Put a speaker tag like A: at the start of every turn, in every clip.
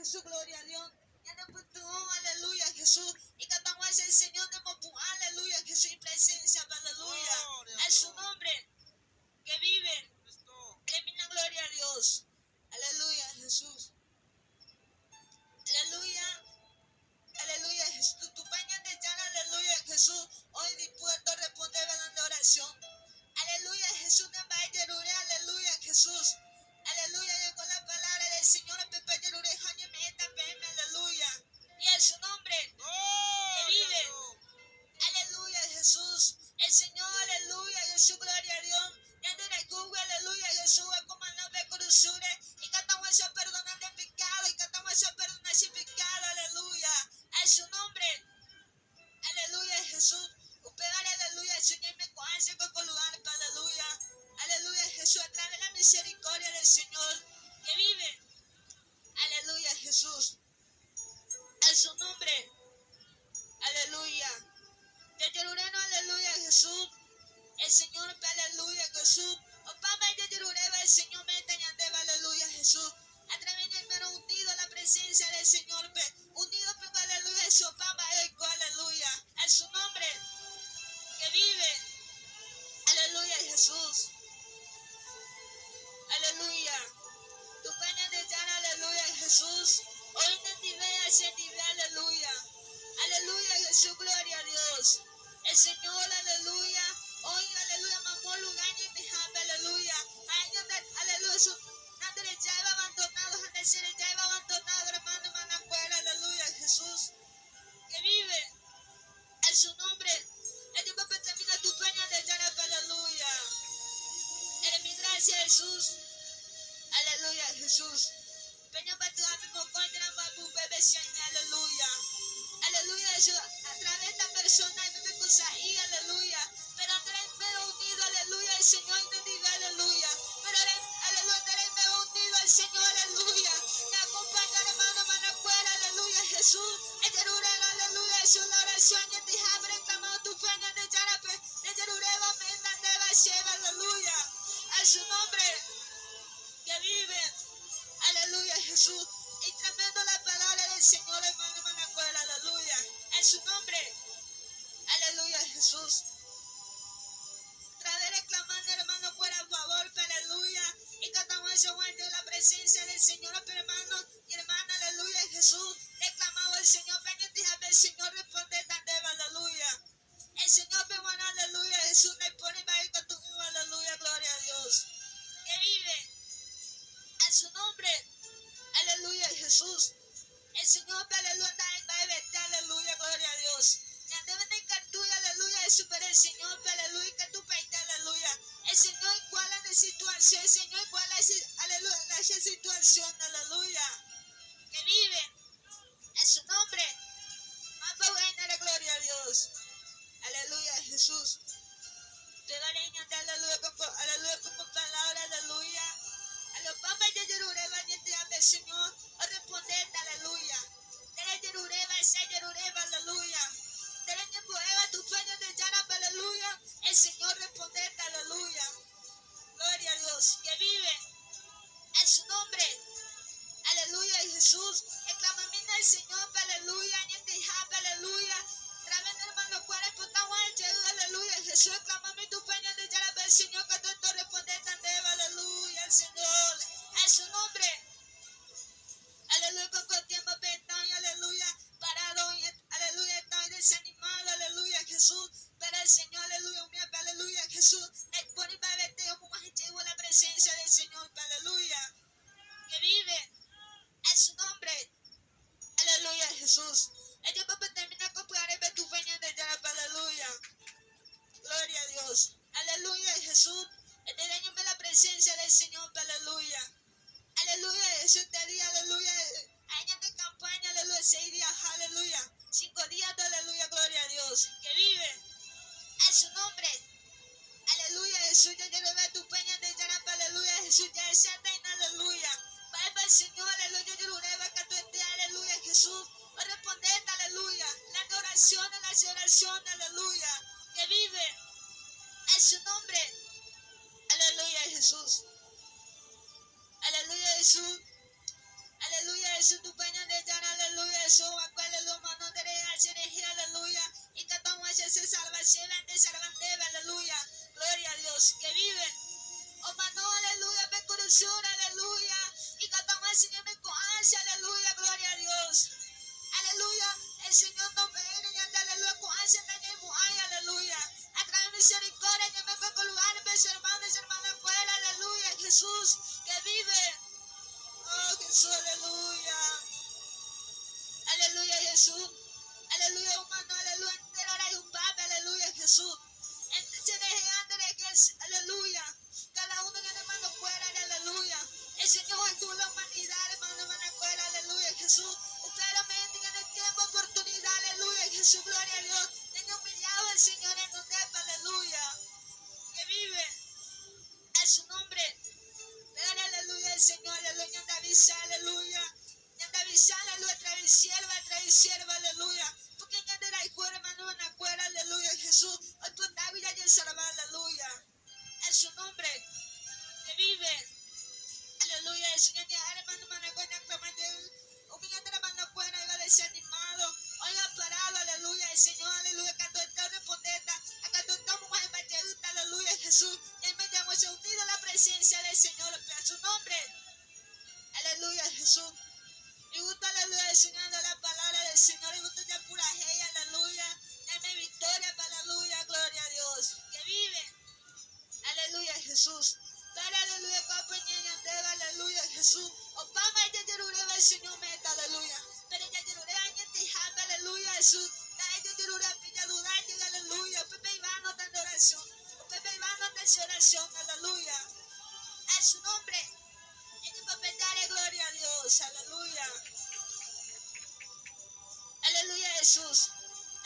A: Jesús, gloria a Dios. Ñanepytyvõ, aleluya, Jesús. Ikatu hag̃uáicha el Señor nemopu'ã, aleluya, Jesús ipresencia-pe, aleluya.
B: Gloria a
A: A su
B: Dios.
A: nombre que vive.
B: Cristo.
A: Termina, gloria a Dios. Aleluya, Jesús. Aleluya. Aleluya, Jesús. Tupã Ñandejára, aleluya, Jesús. Hoy dispuesto a responder a la oración. Aleluya, Jesús. Nemba'e jerure, aleluya, Jesús. Aleluya, llegó la palabra del Señor. Pepe jerure, jañe, meta, pm, aleluya. Y a su nombre que
B: Gloria a
A: vive.
B: Dios.
A: Aleluya, Jesús. El Señor, aleluya, Jesús, gloria a Dios. Ñande rayhúgui, aleluya, Jesús, comandante de cruzure. Y cantamos ese perdonando de pecado. Y cantamos ese perdonando ese pecado, aleluya. A su nombre, aleluya, Jesús. Usted, aleluya, el Señor me conoce con lugar, aleluya. Aleluya, Jesús, a través de la misericordia del Señor que vive. Aleluya, Jesús. A su nombre, aleluya. Yajerureno, aleluya, Jesús. El Señor, aleluya, Jesús. Opama, yajerureba, el Señor, meta, ñandeba, aleluya, Jesús. A través del hermano unido a la presencia del Señor, pe. Unido, pe, aleluya, Jesús. Opama, eco, aleluya. A su nombre, que vive. Aleluya, Jesús. Aleluya. Tu peña de llana, aleluya, Jesús. Hoy en día, se nivel, aleluya. Aleluya, Jesús, gloria a Dios. El Señor, aleluya. Hoy, aleluya, mamó lugar y mi jabe, aleluya. Año de, aleluya, su Andrés ya iba abandonado, Andrés ya iba abandonado, hermano, hermana, fuera, aleluya, Jesús, que vive en su nombre. El tiempo que termina tu peña de llana, aleluya. Eres mi gracia, Jesús. Aleluya, Jesús. Peña pa tu ame, mo contra, pa tu bebé, aleluya. Aleluya, Jesús. A través de esta persona, y me cosa ahí, aleluya. Pero Andrés me unido, aleluya, el Señor y me diga, aleluya. Pero aleluya, Andrés me unido al Señor, aleluya. Me acompaña, hermano, hermana, fuera, aleluya, Jesús. Aleluya, Jesús, la oración, y te abre, clamado tu fe, de Yarape, de Yerureba, menda, de Basheba, aleluya. A su nombre que vive. Aleluya, Jesús. Y tremendo la palabra del Señor, hermano, hermana, fuera, aleluya. En su nombre. Aleluya, Jesús. Tras de reclamando, hermano, fuera a favor, aleluya. Y cantamos ese momento de la presencia del Señor, pero hermano y hermana, aleluya, Jesús. Reclamaba el Señor, ven y el Señor responde, aleluya. El Señor, pero bueno, aleluya, Jesús, me pone para con tu aleluya, gloria a Dios. Que vive a su nombre, aleluya, Jesús. El Señor, aleluya, aleluya, gloria a Dios. Ya deben de cantar, aleluya, Jesús, pero el Señor, aleluya, que tu país, aleluya. El Señor iguala la situación, el Señor iguala, aleluya, la situación, aleluya. Que vive en su nombre. Más buena la gloria a Dios. Aleluya, Jesús. Te daré aleluya, aleluya, como palabra, aleluya. A los papas de Yerureba, te ame, Señor. O responder, aleluya. Tere Yerureba, ese Yerureba, aleluya. Tere Yerureba, tu sueño de Yarab, aleluya. El Señor responde, aleluya. Gloria a Dios, que vive en su nombre. Aleluya, Jesús. Exclamamina al Señor, aleluya. Aleluya. Traben, hermano, aleluya. Jesús, exclamame tu peña de Yarab, el Señor, que tú responde, aleluya, el Señor. En su nombre. Aleluya, con tiempo, aleluya, parado, aleluya, está desanimado, aleluya, Jesús. Pero el Señor, aleluya, aleluya, Jesús. El pone para verte como la presencia del Señor, aleluya. Que vive en su nombre. Aleluya, Jesús. El tiempo que termina con tu peña de aleluya. Gloria a Dios. Aleluya, Jesús. El la presencia del Señor, aleluya. Aleluya, Jesús te día, aleluya. Año de campaña, aleluya, 6 días, aleluya. 5 días, aleluya, gloria a Dios. Que vive en su nombre. Aleluya, Jesús, ya quiero ver tu peña de Yarapa, aleluya, Jesús, ya es aleluya. Vaya el Señor, aleluya, yo aleluya, Jesús. Responder, aleluya. La adoración, la adoración, aleluya. Que vive en su nombre. Aleluya, Jesús. Aleluya, Jesús. Aleluya, Jesús, tu peña Jesús. Aleluya, humano, aleluya, entero rayhupápe, aleluya, Jesús. Che rehe ha nde rehe, aleluya. Cada uno ñane hermano-kuérare, aleluya. El Señor ohayhu la humanidad, hermano, hermana-kuéra, aleluya, Jesús. Upéva ome'ẽnte ñane tiempo, oportunidad, aleluya, Jesús, gloria a Dios. Ñañehumillávo el Señor renondépe, aleluya. Que vive. A su nombre. Dale aleluya al Señor, aleluya, ñande avisa, aleluya. Ñande avisa, aleluya, trae sierva, trae sierva, aleluya. Porque ñande rayhu, hermano, hermanakuéra, aleluya, Jesús. Oipotágui jajesalva, aleluya. A su nombre. Que vive. Aleluya, el Señor, ñande hermano, hermanakuéra, ñaclama jey. Umi ñande hermanokuéra oĩva desanimado, oĩva parado, aleluya, el Señor, aleluya, katuete orrespondéta, ha katuete omog̃uahẽmba jeýta, aleluya, Jesús, ñaime jag̃uáicha unido la presencia del Señor, pe a su nombre, aleluya, Jesús. Igusto, aleluya, enseñando la palabra del Señor, igusto japurahéi, aleluya, ñaime victoria, aleluya, gloria a Dios, que vive. Aleluya Jesús. Dale aleluya ko'ápe oñe'ẽ ñandéve aleluya Jesús. Opa mba'e jajeruréva el Señor ome'ẽta aleluya. Pero jajerure añetehápe aleluya Jesús. Nda'e jajerure ape jaduda jey aleluya. Upépe ivánota nde oración. Upépe ivánota che oración aleluya. A su nombre. Eñembopetáre gloria a Dios aleluya. Aleluya Jesús.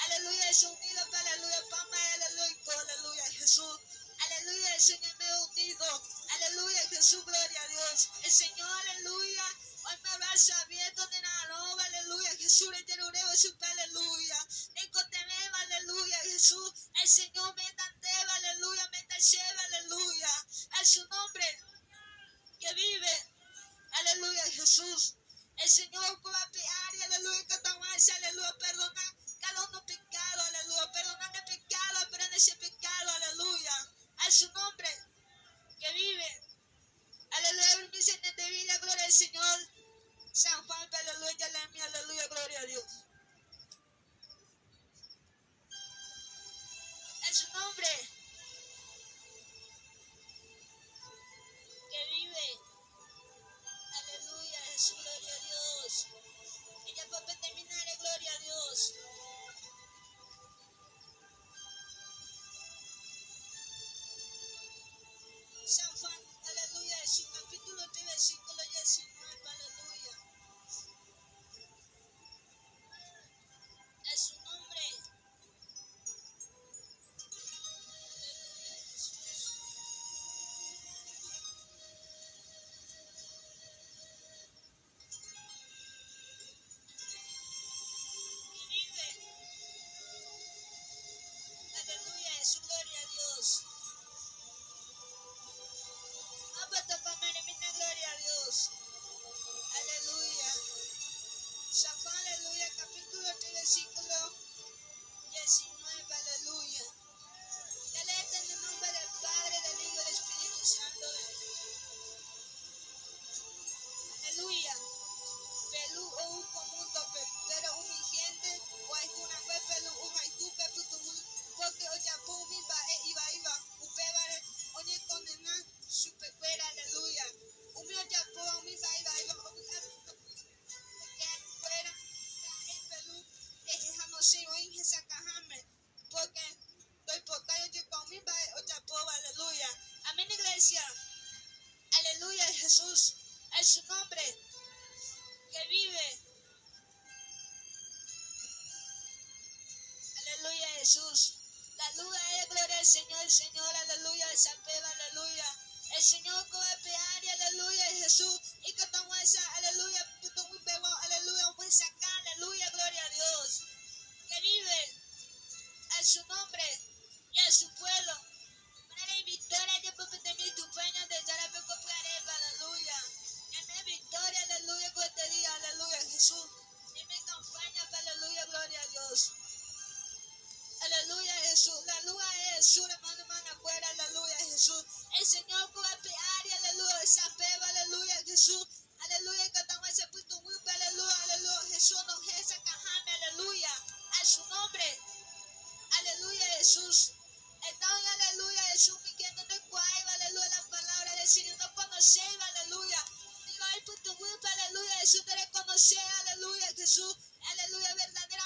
A: Aleluya Jesús unido pa aleluya pa mba'e aleluya oiko aleluya Jesús. Aleluya Jesús ñaime unido. Aleluya Jesús gloria a Dios. El Señor aleluya. Oime brazo abierto nera'arõva aleluya Jesús rejerurévo chupe aleluya. Reikotevẽva aleluya Jesús. El Señor ome'ẽta ndéve aleluya ome'ẽta chéve aleluya. A su nombre que vive. Aleluya Jesús. El Señor oikóva pe ári, aleluya, ikatag̃uáicha, aleluya, operdona cada uno pecado, aleluya, operdona nde pecado, operdona che pecado, aleluya. A su nombre que vive. Aleluya, abrimi ñande Biblia, gloria al Señor. San Juan, aleluya, aleluya, aleluya, gloria a Dios. A su nombre que vive. Aleluya, Jesús, gloria a Dios. Ella puede terminar, gloria a Dios. San Juan, aleluya, Jesús, capítulo 3, versículo 19, aleluya. A su nombre. Aleluya, Jesús. Que vive. Aleluya, Jesús, gloria a Dios. Gloria a Dios. Aleluya. San Juan, aleluya, capítulo 3, versículo 19, aleluya. Ya leete en el nombre del Padre, del Hijo y del Espíritu Santo. Aleluya. Pe lus ou ko múndope, péro umi hénte ohayhurangue pe lus ohayhu pe pytũmby, pórke ojapo umi mba'e ivaíva, upévare oñekondena chupekuéra. Aleluya. Umi ojapóva umi mba'e ivaíva ovy'a pórke ha'ekuéra ndaha'éi pe lus rehe ha nosẽi oĩ hesakãháme, pórke ndoipotái ojekuaa umi mba'e ojapóva. Aleluya. Amén iglesia. Aleluya Jesús es su nombre que vive. Aleluya Jesús. La luz es gloria al Señor, el Señor, aleluya, desapeva, aleluya. El Señor ko'ápe ári, aleluya, Jesús. Ikatag̃uáicha, aleluya, pytũguipegua, aleluya, omyesakã, aleluya, gloria a Dios. Que vive a su nombre y a su pueblo. Marare victoria jepe peteĩ Tupã Ñandejárape ko pyharépe, aleluya. Ñaime victoria, aleluya, ko este día, aleluya, Jesús. Ñaime campaña-pe, aleluya, gloria a Dios. Aleluya, Jesús. La luz ha'e Jesús, hermano, hermana-kuéra, aleluya, Jesús. El Señor ko ape ári, aleluya, ohesapéva, aleluya, Jesús. Aleluya, ikatag̃uáicha pytũguýpe, aleluya, aleluya, Jesús onohẽ hesakãháme, aleluya, a su nombre. Aleluya, Jesús. Heta oĩ, aleluya, Jesús, umi hénte ndoikuaáiva, aleluya, la palabra del Señor, nokonoséiva, aleluya. Ni oĩ pytũguýpe, aleluya, Jesús, nderekonosé, aleluya, Jesús, aleluya, verdadera.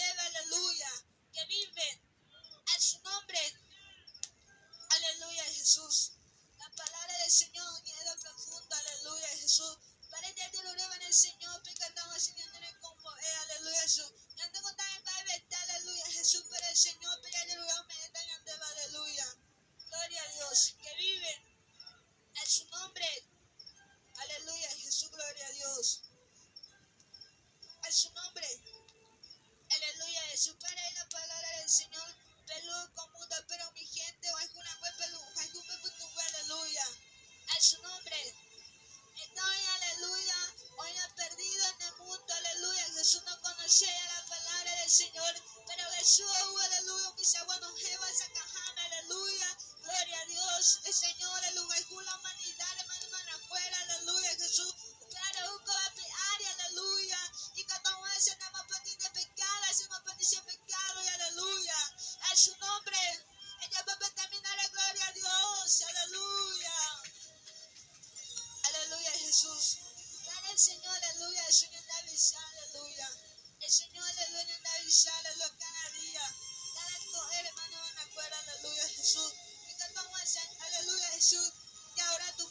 A: Sheba, aleluya, que vive a su nombre. Aleluya, Jesús. La palabra del Señor llega profundo, aleluya, Jesús. Para que lo en el Señor, porque estamos enseñando como es, aleluya, Jesús. Yo tengo también para aleluya, Jesús, pero el Señor, pero aleluya, me aleluya. Gloria a Dios, que vive a su nombre. Aleluya, Jesús, gloria a Dios. A su nombre. Aleluya, Jesús, para la palabra del Señor. Pelú como pero mi gente, aleluya. A su nombre. Estoy, aleluya, hoy ha perdido en el mundo, aleluya. Jesús no conocía la palabra del Señor, pero Jesús, aleluya, mis abuelos, Jeva, aleluya. Gloria a Dios, el Señor, aleluya, la humanidad, hermano, hermano, afuera, aleluya, Jesús. Claro, aleluya. Y cada uno se llama de pecado, hacemos pecado, y aleluya. A su nombre, ella va a terminar la gloria a Dios, aleluya. Aleluya, Jesús. Dale el Señor, aleluya, el Señor da aleluya. El Señor, aleluya, da aleluya, cada día. Cada hermano, van afuera, aleluya, Jesús. Y aleluya, Jesús. Y ahora tu.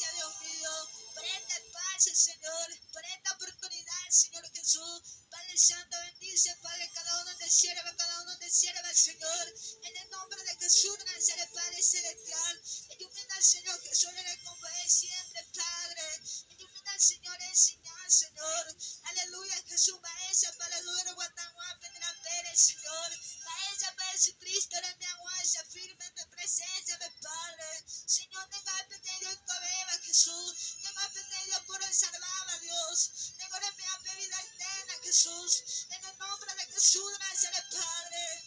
A: presencia, Dios mío, por este espacio, Señor, por esta oportunidad, Señor Jesús. Padre Santo, bendice, Padre, cada uno te sierva, cada uno te sierva, Señor. En el nombre de Jesús, Nazaret, Padre Celestial. Ilumina, Señor Jesús, eres como es siempre, Padre. Ilumina, Señor, enseñar, Señor. Aleluya, Jesús, maestra, aleluya, Guataguá, Pedra Pérez, Señor. Maestra, Padre Jesucristo, eres mi agua, firme en tu presencia, mi Padre. Señor, tenga pedido y Jesús. Tenga pedido por el salvaba, Dios. Tengo mi vida eterna, Jesús. En el nombre de Jesús, Nazaret, Padre.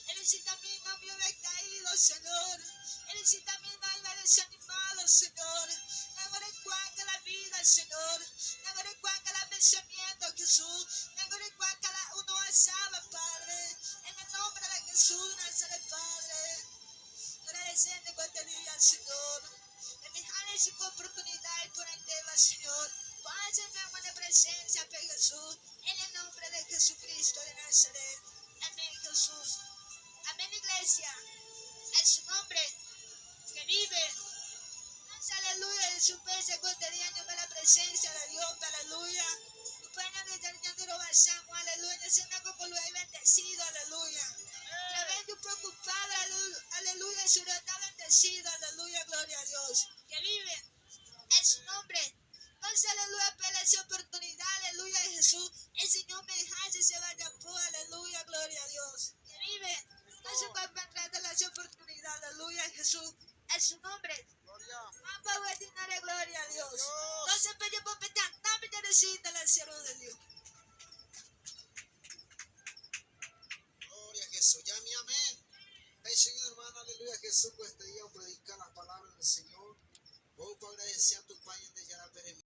A: El camino me hubiera caído, Señor. El camino iba desanimado, Señor. Tengo en cuenta la vida, Señor. Tengo en cuenta el pensamiento, Jesús. Tengo en cuenta la uno asaba, Padre. En el nombre de Jesús, Nazaret, Padre. Agradeciendo con este día, Señor. En mi su oportunidad y por el tema, Señor. Pásame buena presencia, Jesús. En el nombre de Jesucristo de Nazaret. Amén, Jesús. Amén, iglesia. En su nombre, que vive. Aleluya, de su pese cotidiano para la presencia de Dios, aleluya. Aleluya, bendecido, aleluya. A través de un preocupado, aleluya, su está bendecido, aleluya, gloria a Dios. Que vive en su nombre. Entonces, aleluya, por esa oportunidad, aleluya, Jesús. El Señor me deja se vaya por, aleluya, gloria a Dios. Que vive. Entonces, para de la oportunidad, aleluya, Jesús. En su nombre.
B: Gloria.
A: Vamos a gloria a Dios. Entonces, pues, yo puedo al cielo de Dios.
B: Gloria a Jesús. Ya mi amén. Señor hermano, aleluya Jesús, pues este día predicar la palabra del Señor. Voy a agradecer a tu Padre